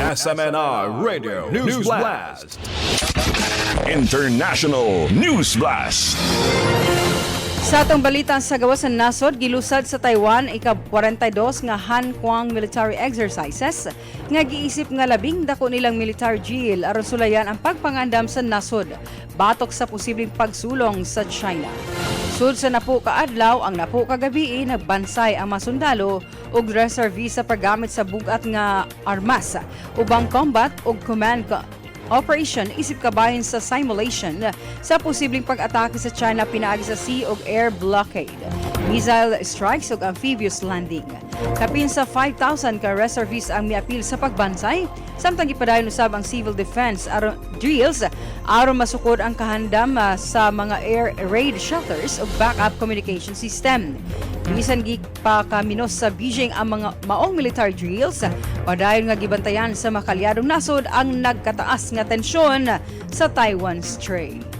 SMNI Radio News Blast. International News Blast. Sa atong balita sa gawas sa nasod, gilusad sa Taiwan ika-42 nga Han Kuang military exercises nga giisip nga labing dako nilang military drill aron sulayan ang pagpangandam sa nasod batok sa posibleng pagsulong sa China. Sud sa napo ka adlaw, ang napo ka gabii, nagbansay ang mga sundalo ug reservist sa paggamit sa bugat nga armas ubang combat ug command operation isip kabahin sa simulation sa posibleng pag-atake sa China pinaagi sa sea ug air blockade, missile strikes ug amphibious landing. Kapin sa 5,000 ka reservists ang miapil sa pagbansay, samtang gipadayon usab ang civil defense aron drills aron masukod ang kahandam sa mga air raid shelters ug backup communication system. Bisan gipakaminos sa Beijing ang mga maong military drills, padayon nga gibantayan sa makalyadong nasod ang nagkataas nga tensyon sa Taiwan Strait.